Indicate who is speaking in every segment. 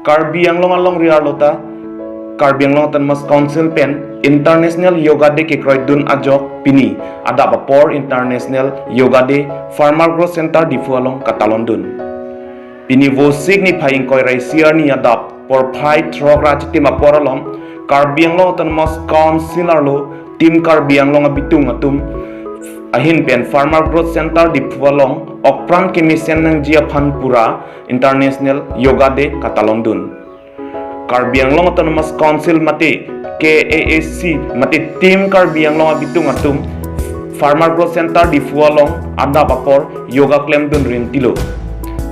Speaker 1: Karbi Anglong along riarlota Karbi Anglong Autonomous Council pen International Yoga Day ke kroi dun ajok pini ada por International Yoga Day Farmer Growth Center Diphu along katalon dun pini vosik ni phaing koi rai siar ni adap por phai throk ra chitim apor along Karbi Anglong Autonomous Council arlo team Karbi Anglong abitung atum ahin pen Farmer Growth Center Diphu along okpran kemisen nang jia phanpura International Yoga Day katalon dun Karbi Anglong Autonomous Council mate KAAC mate team Karbi Anglong abitung atum Farmer Growth Center Diphu along ada bapor yoga klem dun rentilo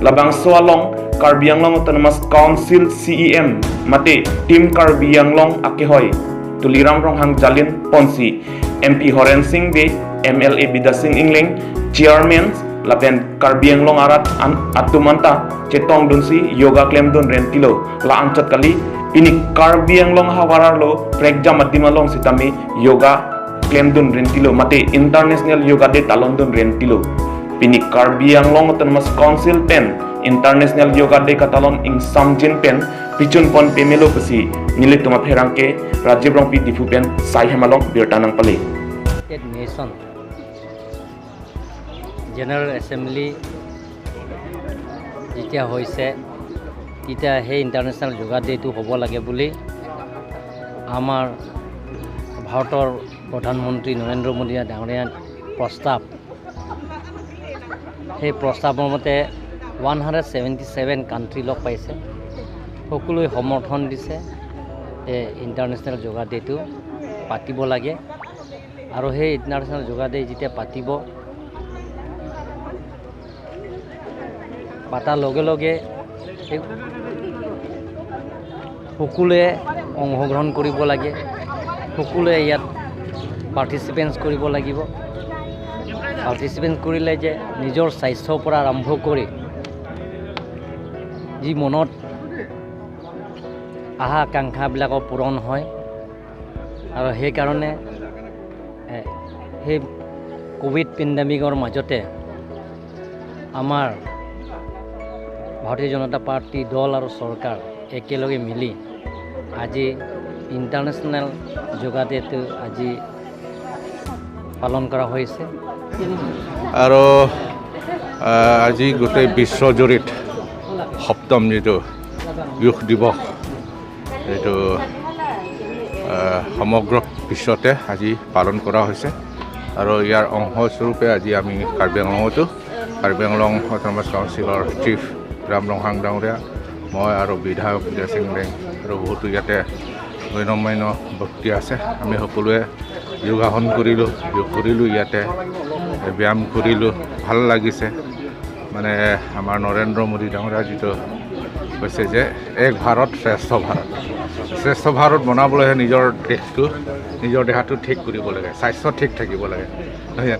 Speaker 1: labang so along Karbi Anglong Autonomous Council CEM mate team Karbi Anglong akehoi Tuliram Ronghang Jalin Ponsi MP Horen Singh Be MLA Bida Singh Ingleng Chairman lapen Karbi Anglong arat atumanta chetong dunsi yoga klem dun rentilo la anchat kali pini Karbi Anglong hawarar lo prekjam adimalong sitami yoga klem dun rentilo mate International Yoga Day talon dun rentilo pini Karbi Anglong Autonomous Council pen International Yoga Day katalon ing samjin pen pichun pon pemelo pasi nile tuma pherangke Rajiv Rongpi Diphu pen sai hemalong birtanang pale.
Speaker 2: United nation general assembly যেতিয়া হৈছে, তেতিয়া সেই international yoga ডে'টো হ'ব লাগে বুলি আমাৰ ভাৰতৰ প্ৰধানমন্ত্ৰী নৰেন্দ্ৰ মোদী ডাঙৰীয়াৰ প্ৰস্তাৱ। সেই প্ৰস্তাৱৰ মতে 177 কাণ্ট্ৰি লগ পাইছে, সকলোৱে সমৰ্থন দিছে এই ইণ্টাৰনেশ্যনেল যোগা ডে'টো পাতিব লাগে। আৰু সেই ইণ্টাৰনেশ্যনেল যোগা ডে' যেতিয়া পাতিব, পাতাৰ লগে লগে সেই সকলোৱে অংশগ্ৰহণ কৰিব লাগে, সকলোৱে ইয়াত পাৰ্টিচিপেণ্ট কৰিব লাগিব। পাৰ্টিচিপেণ্ট কৰিলে যে নিজৰ স্বাস্থ্যৰ পৰা আৰম্ভ কৰি যি মনত আশা আকাংক্ষাবিলাকৰ পূৰণ হয়। আৰু সেইকাৰণে সেই ক'ভিড পেণ্ডেমিকৰ মাজতে আমাৰ ভাৰতীয় জনতা পাৰ্টী দল আৰু চৰকাৰ একেলগে মিলি আজি ইণ্টাৰনেশ্যনেল যোগা ডে'টো আজি পালন কৰা হৈছে।
Speaker 3: আৰু আজি গোটেই বিশ্বজুৰিত সপ্তম যিটো যোগ দিৱস, এইটো সমগ্ৰ বিশ্বতে আজি পালন কৰা হৈছে। আৰু ইয়াৰ অংশস্বৰূপে আজি আমি কাৰ্বি আংলঙতো কাৰ্বি আংলং অট'নমাছ কাউন্সিলৰ চিফ ৰাম ৰংহাং ডাঙৰীয়া, মই আৰু বিধায়ক জয়সিং লেং আৰু বহুতো ইয়াতে গণ্যমান্য ব্যক্তি আছে। আমি সকলোৱে যোগাসন কৰিলোঁ, যোগ কৰিলোঁ, ইয়াতে ব্যায়াম কৰিলোঁ, ভাল লাগিছে। মানে আমাৰ নৰেন্দ্ৰ মোদী ডাঙৰীয়া যিটো কৈছে যে এক ভাৰত শ্ৰেষ্ঠ ভাৰত, শ্ৰেষ্ঠ ভাৰত বনাবলৈহে নিজৰ দেশটো, নিজৰ দেহাটো ঠিক কৰিব লাগে, স্বাস্থ্য ঠিক থাকিব লাগে, নহয় জানো?